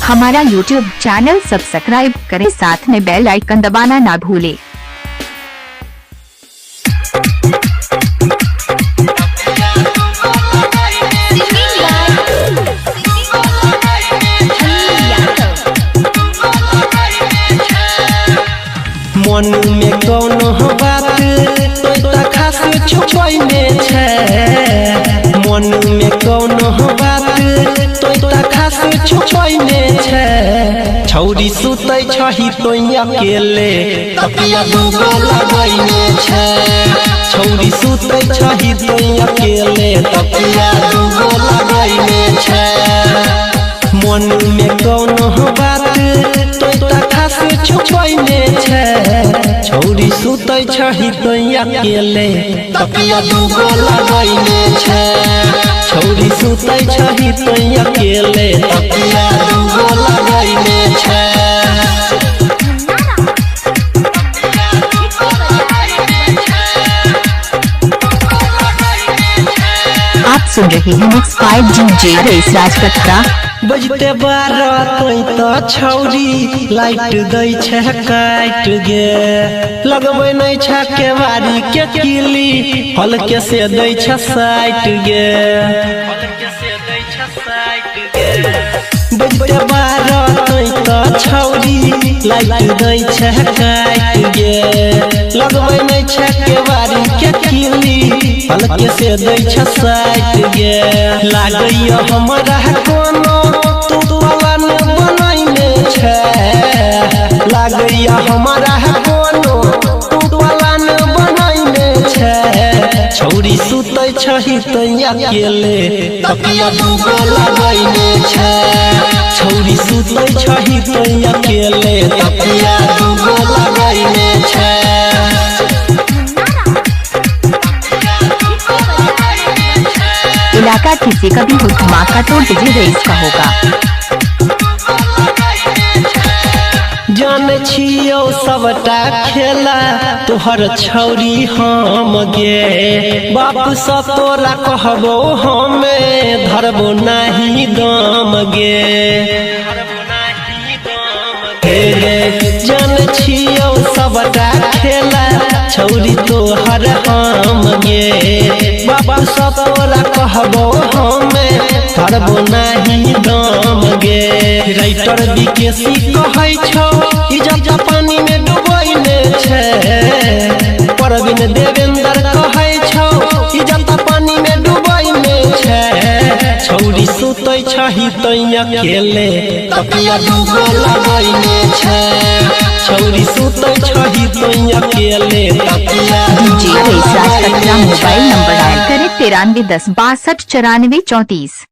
हमारा YouTube channel subscribe करें, साथ में बेल आइकन दबाना ना भूलें। मन में कोनो बात तो खास छुपैने छै, मन में कोनो बात तो खास छुपैने छै। छौरी सुतै छही तो अकेले तकिया दूगो लगैने छै। छौरी सुतै छही तो अकेले तकिया दूगो लगैने छै। मन में कोनो बात तो खास छुपैने छै। छौरी सुतै छही तो अकेले तकिया दूगो लगैने छै। छौरी सुतै छही तो अकेले तकिया दूगो लगैने छै। आप सुन रहे हैं मिक्स 5 डीजे रेस राज कटरा। बजते 12 तो छौरी लाइट दै छै काटि गे, लगबै नै छै केवाड़ी के किली हल्के से दै छै साइट गे। बजते 12 तो छौरी लाइट दै छै काटि गे, लगबै नै छै केवाड़ी के किली हल्के से दै छै साइट गे। लागैया हमरा कोनो तू पलन बनैने छै, लागैया हमरा कोनो तू पलन बनैने छै। छौरी सुतै छही तो अकेले तकिया दूगो लगैने छै। छौरी सुतै छही तो अकेले तकिया दूगो लगैने छै। इलाका किसी का भी हो धमाका तो डीजे रेस का होगा। जान छियौ सबटा खेला तोहर छौरी हम गे, बाप सँ तोरा कहबो हमे धरबो नाही दम गे। जान छियौ सबटा खेला छौरी तोहर हम गे, बाप सँ तोरा कहबो हमे धरबो नाही दम गे। राइटर बीकेसी कहै छौ इज्जत पानी में डुबैने छै, परवीन देवेंद्र कहै छौ इज्जत पानी में डुबैने छै। छौरी सुतै छही तो अकेले तकिया दूगो लगैने छै। छौरी सुतै छही तो अकेले तकिया DJ race Raj Katra mobile number dial करें 93 10 62 94 34।